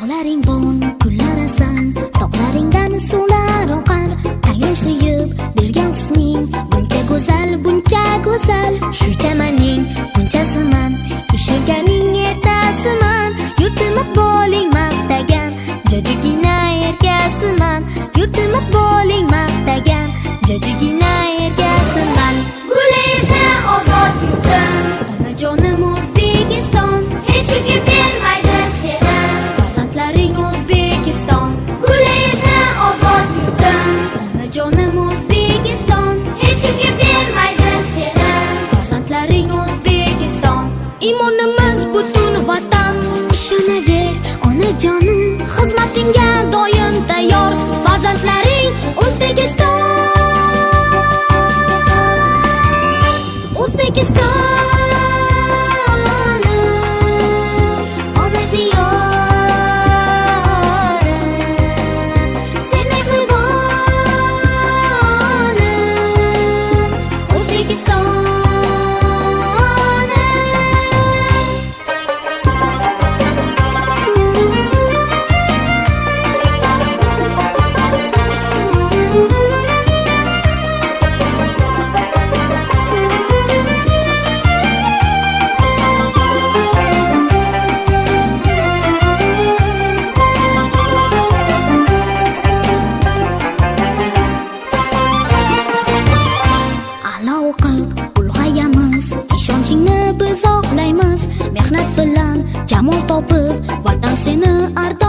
Bog'laring bon, gullar asal, tog'laringdan suvlar oqar. Tangrim suyib bergan husning buncha go'zal, buncha go'zal. Shu chamanning g'unchasiman, ishonganing ertasiman. Yurtim iqboling maqtagan jajjigina erkasiman. Yurtim iqboling maqtagan jajjigina erkasiman. Gullaysan ozod yurtim, Onajonim O'zbekiston, hech kim bermaydi seni. Farzandlaring O'zbekiston. Gullaysan ozod yurtim, Onajonim O'zbekiston, hech kim bermaydi seni. Farzandlaring O'zbekiston. Iymonimiz butun vatan. Ishonaver, onajonim, xizmatingga doim tayyor. Farzandlaring O'zbekiston. O'zbekiston, ona diyorim, sen mehribonim, O'zbekistonim. A'lo o'qib ulg'ayamiz, ishonchingni biz oqlaymiz. Mehnat bilan kamol topib, vatan seni ardoqlaymiz.